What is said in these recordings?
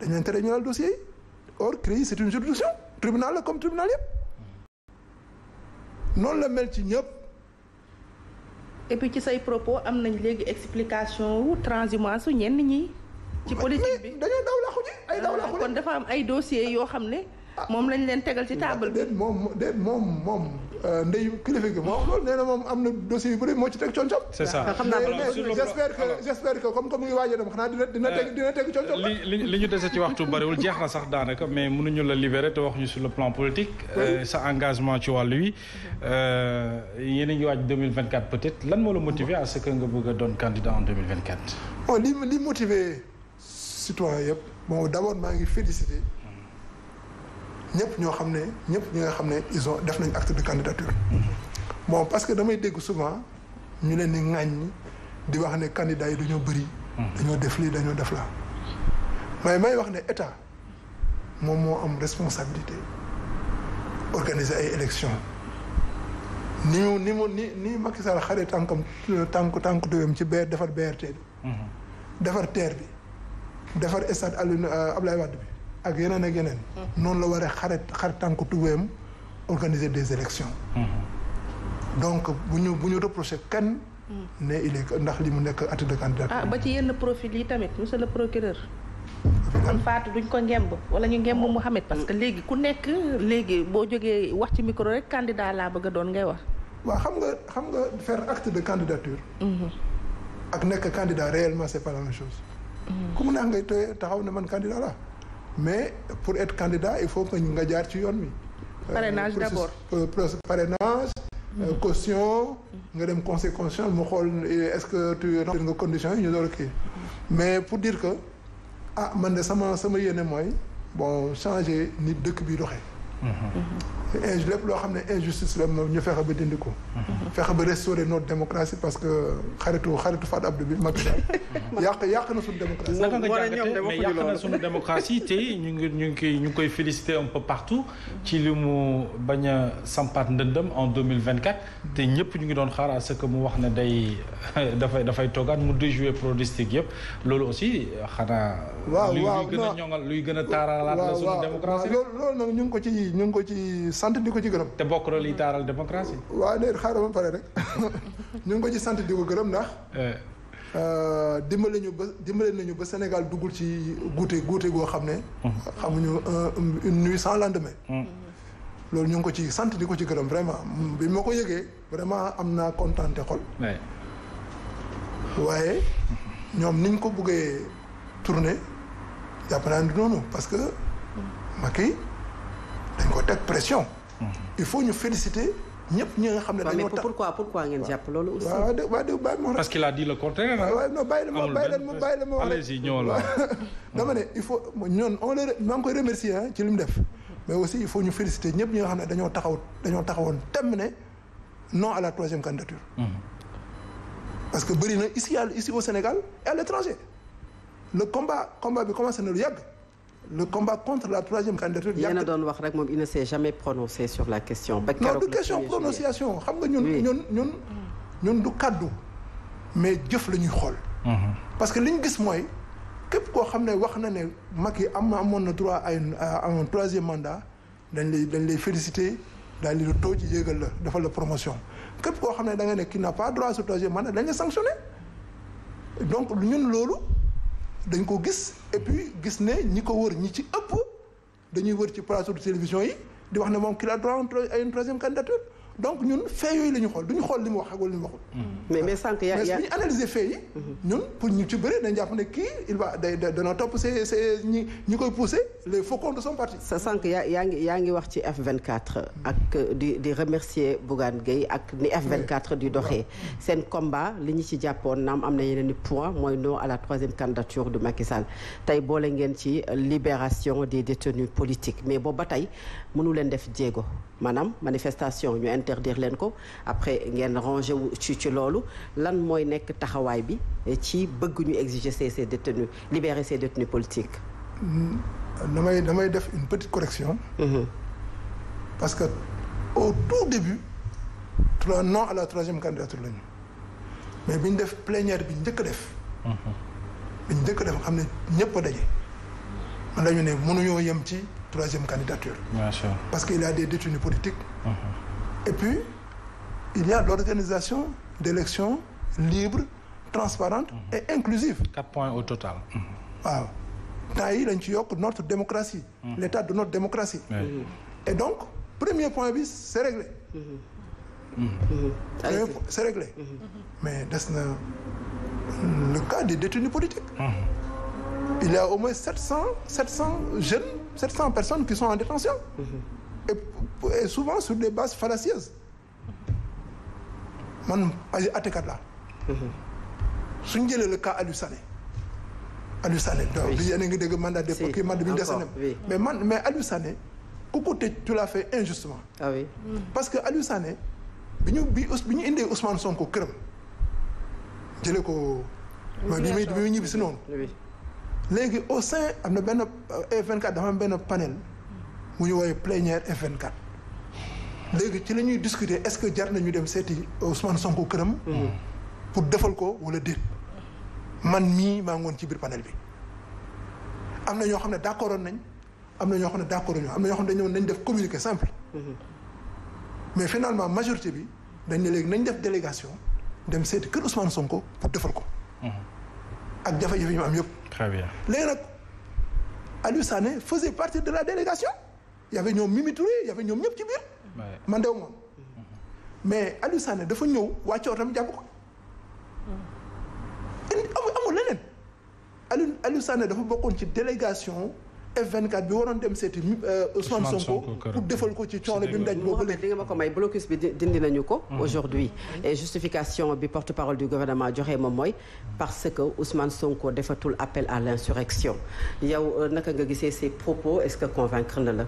dañ leen tere ñu laal dossier yi or CREI c'est une juridiction tribunal la comme tribunal yëpp noonu la mel ci ñëpp. et puis ci say propos am nañ léegi explication wu transhumance su ñenn ñi. ci politique bi dañoo daw laaxu ji ay daw laaxu kon dafa am ay dossiers yoo xam ne. moom lañ leen tegal ci table bi. moom ndeyu kilifa gi moom loolu nee na moom am na dossier yu bëri moo ci teg concom. c'est ça xam naa j'espère que comme mu ngi waaj a dem xanaa dina teg concom. li ñu dese ci waxtu bariwul jeex na sax daanaka mais mënuñu la libérer te wax ñu sur le plan politique. sa engagement ci wàllu wi. yéen a ngi waaj 2024 peut-être lan moo la motiver à ce que nga bëgg a doon candidat en 2024. bon li motiver citoyen yëpp bon d'abord maa ngi féliciter. ñëpp ñi nga xam ne ils ont def nañ acte de candidature. Bon parce que damay dégg souvent ñu leen di ŋàññ di wax ne candidats yi dañoo bëri. dañoo def lii dañoo def la may wax ne état moom moo am responsabilité organiser ay élections ni Macky Sall xare tànk doyam ci defar BRT bi. defar TER bi defar stade Abdoulaye Wade bi. ak yeneen noonu la war a xare tànk tubéyam organiser des élections donc bu ñu reproché kenn ne il est ndax li mu nekk acte de candidature. ba ci yenn profil yi tamit monsieur le procureur kon Fatou duñ ko ngemb wala ñu ngemb Mouhamed parce que léegi ku nekk léegi boo jógee wax ci micro rek candidat laa bëgg a doon ngay wax. waaw xam nga faire acte de candidature ak nekk candidat réellement c'est pas la même chose ku mu neex ngay taxaw ne man candidat la mais pour être candidat il faut que nga jaar ci yoon wi. parrainage d'abord parrainage. caution. nga dem conseil constitutionnel mu xool est-ce que tu remplis nga conditions yi ñu door a kii mais pour dire que man de sama yéene mooy bon changer nit dëkk bi doxee. lépp loo xam ne injustice la ñu fexe ba dindi ko. fexe ba restaurer notre démocratie parce que xaritu Fatou Abdou bi Macky Sall yàq na suñu démocratie. naka nga jàngatee mais yàq na suñu démocratie te ñu ngi koy féliciter un peu partout ci li mu bañ a sampaat ndëndëm en 2024 te ñëpp ñu ngi doon xaar à ce que mu wax ne dafay toogaat mu déjouer pronostic yëpp loolu aussi xanaa. waaw luy gën a ñoŋal luy gën a taaralaat la suñu démocratie. loolu nag ñu ngi ko ci sant di ko ci gërëm. te bokk na liy taaral démocratie. waaw léegi xaaral ma pare rek ñu ngi ko ci sant di ko gërëm ndax. dimbale nañu ba Sénégal duggul ci guute goo xam ne. xamuñu une nuit sans lendemain. loolu ñu ngi ko ci sant di ko ci gërëm vraiment bi ma ko yëgee vraiment am naa kontaante xol. waaye ñoom niñ ko buggee tourner jàpp naa ne noonu parce que Macky dañ ko teg pression. il faut ñu féliciter ñëpp ñi nga xam ne dañoo tax pourquoi ngeen jàpp loolu aussi. parce qu'il a dit le contraire. waaw non bàyyi la ma allez-y ñëwal dama ne il faut ñoon maa ngi koy remercier ci li mu def mais aussi il faut ñu féliciter ñëpp ñi nga xam ne dañoo taxawoon temm ne non à la troisième candidature. parce que bëri na ici au Sénégal et à l'étranger le combat bi commencé na lu yàgg. le combat contre la troisième candidature. yéen a doon wax rek moom il ne s'est jamais prononcé sur la question. ba non du question prononciation xam nga ñun du kaddu mais jëf la ñuy xool. parce que li ñu gis mooy képp koo xam ne wax na ne Macky amoon na droit à un troisième mandat dañ lay féliciter daal di la too ci yéegal la defal la promotion képp koo xam ne da nga ne qui n'a pas droit à ce troisième mandat dañ la sanctionner donc ñun loolu. dañ ko gis et puis gis ne ñi ko wër ñi ci ëpp dañuy wër ci plateau de télévision yi di wax ne moom qu'il a droit à une troisième candidature donc ñun fait yooyu la ñu xool duñu xool li mu wax ak wala li mu waxul. mais sànq mais suñu analyser fait yi. ñun pour ñu ci bëri dañ jàpp ne kii il va dana topp ñi koy pousser les faucons de son parti. sa sànq yaa ngi wax ci F24 ak di remercier Bougane Gueye ak ni F24 di doxee seen combat li ñu ci jàppoon naam am na yeneen i point mooy non à la troisième candidature de Macky Sall tey boole ngeen ci libération des détenus politiques mais boobu ba tey mënu leen def jéego maanaam manifestation ñu interdire leen ko après ngeen rangé wu ci loolu lan mooy nekk taxawaay bi ci bëgg ñu exiger ces détenus libérer ces détenus politiques. damay def une petite correction. parce que au tout début non à la troisième candidature lañu mais bi ñu def plénière bi njëkk a def. bi ñu njëkk a def xam ne ñëpp a daje man dañu ne mënuñoo yem ci troisième candidature. Bien sûr. Parce qu'il y a des détenus politiques. Et puis il y a l'organisation d'élections libres, transparentes et inclusives. 4 points au total. waaw temps yi lañ ci yokk notre démocratie. l'état de notre démocratie. Et donc premier point bi c'est réglé. C'est réglé. Mais des na le cas des détenus politiques. Il y a au moins 700 jeunes, 700 personnes qui sont en détention. Et souvent sur des bases fallacieuses. Man ay àttekat la. Suñ jëlee le cas Aliou Sané. Aliou Sané donc bi yéen a ngi dégg mandat dépôt kii mandat bi ñu dese mais Aliou Sané ku ko tëj tu l'as fait injustement. Ah oui. Parce que Aliou Sané bi ñu indee Ousmane Sonko këram jëlee ko. bi muy ñibbi si noonu. léegi au sein am na benn F24 dafa am benn panel mu ñu woowee plénière F24 léegi ci la ñuy discuter est-ce que jar nañu dem seeti Ousmane Sonko këram. pour defal ko wala déet. man mii maa ngoon ci biir panel bi am na ñoo xam ne d'accordoon nañ am na ñoo xam ne d'accord ñu am na ñoo xam ne dañu nañ def communiqué simple. mais finalement majorité bi dañ ne léegi nañ def délégation dem seeti kër Ousmane Sonko pour defal ko. ak jafe-jafe yi mu am yëpp. Très bien. léegi nag Aliou Sané faisait partie de la délégation y avait ñoom Mimi Touré y avait ñoom ñëpp ci biir. man dew moom mais Aliou Sané dafa ñëw wàcce otam jàpp ko. amul leneen Aliou Sané dafa bokkoon ci délégation F24 bi waroon dem seeti Ousmane Sonko pour defal ko ci coono bi mu daj boobu léegi. di nga ma ko may blocus bi dindi nañu ko. aujourd'hui et justification bi porte-parole du gouvernement joxe moom mooy parce que Ousmane Sonko defatul appel à l'insurrection yow naka nga gisee ces propos est-ce que convaincre na la.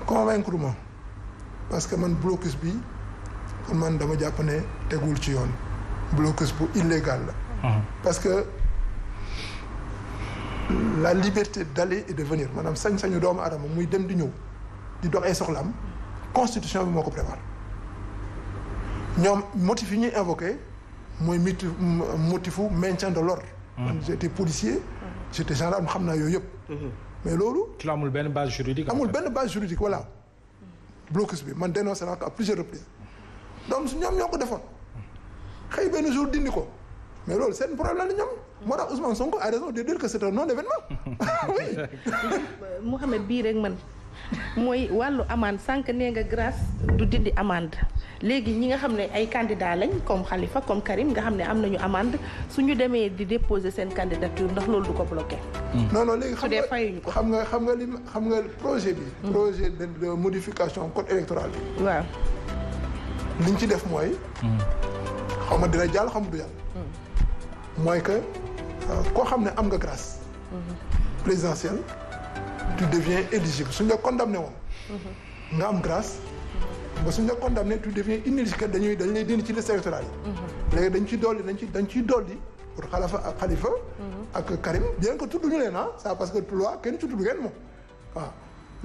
convaincre ma parce que man blocus bi pour man dama jàpp ne tegul ci yoon blocus bu illégal la. parce que la liberté d'aller et de venir maanaam sañ-sañu doomu aadama muy dem di ñëw di dox ay soxlaam constitution bi moo ko prépare ñoom motif yi ñuy invoqué mooy motifu maintien de l'ordre. man j'étais policier j'étais gendarme xam naa yooyu yëpp. mais loolu. ci la amul benn base juridique. amul benn base juridique voilà blocus bi man dénoncé naa ko à plusieurs reprises donc ñoom ñoo ko defoon xëy benn jour dindi ko. mais loolu seen problème la ñoom moo tax Ousmane Sonko a raison de dire que c'est un non-événement. oui. Mouhamed bii rek man mooy wàllu amende sànq nee nga grâce du dindi amende léegi ñi nga xam ne ay candidats lañ comme Khalifa comme Karim nga xam ne am nañu amende suñu demee di déposer seen candidature ndax loolu du ko bloqué. non léegi xam nga projet bi. projet de modification code électoral bi. waaw. liñ ci def mooy. xaw ma dina jàll xaw ma du jàll. mooy que koo xam ne am nga grâce présidentielle tu deviens éligible suñ la condamné woon nga am grâce ba suñ la condamné tu deviens inéligible dañ lay dindi ci liste électorale yi léegi dañ ciy dolli pour Khalifa ak Karim bien que tudduñu leen ça parce que loi kenn ci tudd ngeen moom waaw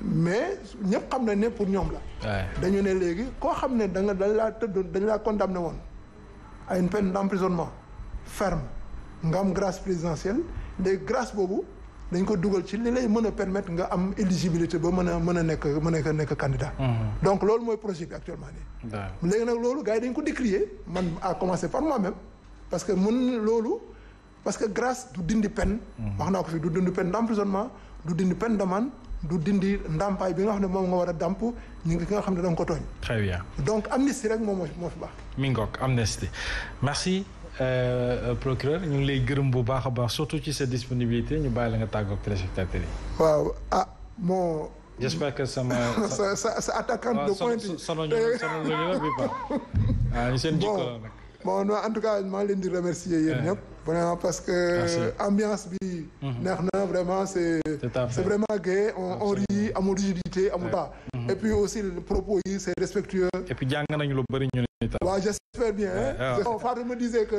mais ñëpp xam nañ ne pour ñoom la dañu ne léegi koo xam ne dañ laa condamné woon à une peine d'emprisonnement ferme nga am grâce présidentielle léegi grâce boobu dañ ko dugal ci li lay mën a permettre nga am éligibilité ba mën a nekk candidat. donc loolu mooy projet bi actuellement nii. léegi nag loolu gars yi dañ ko décrier man à commencer par moi-même parce que parce que grâce du dindi peine. wax naa ko fi du dindi peine d'emprisonnement du dindi peine d'amende du dindi ndàmpaay bi nga xam ne moom nga war a dàmp ñi nga xam ne da nga ko tooñ. très bien donc amnistie rek moom moo fi baax. mi ngoog amnistie merci. procureur ñu ngi lay gërëm bu baax a baax surtout ci sa disponibilité ñu bàyyi la nga tàggoog téléspectateurs yi. waaw bon. j'espère que sa attaquante de pointe yi. sonal ñu bi baax. ñu seen jikko la nag. bon non en tout cas maa ngi leen di remercier yéen ñëpp. vraiment parce que ambiance bi. neex na vraiment c'est vraiment gai on rit amul rigidité amul pas. et puis aussi le propos yi c'est respectueux. et puis jàng nañu lu bari ñu ne itam. waaw j'espère bien. Fatou me disait que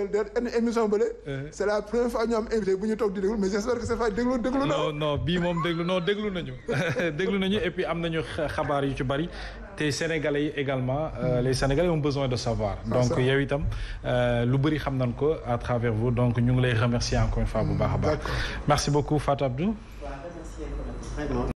émission bële. c'est la première fois ñu am invité bu ñu toog di déglu mais j'espère que c'est fa déglu na. non bii moom déglu nañu. déglu nañu et puis am nañu xabaar yu ci bari te Sénégalais yi également les Sénégalais ont besoin de savoir. donc yow itam lu bari xam nañ ko à travers vous donc ñu ngi lay remercier encore une fois bu baax a baax. merci beaucoup Fatou Abdou. vraiment.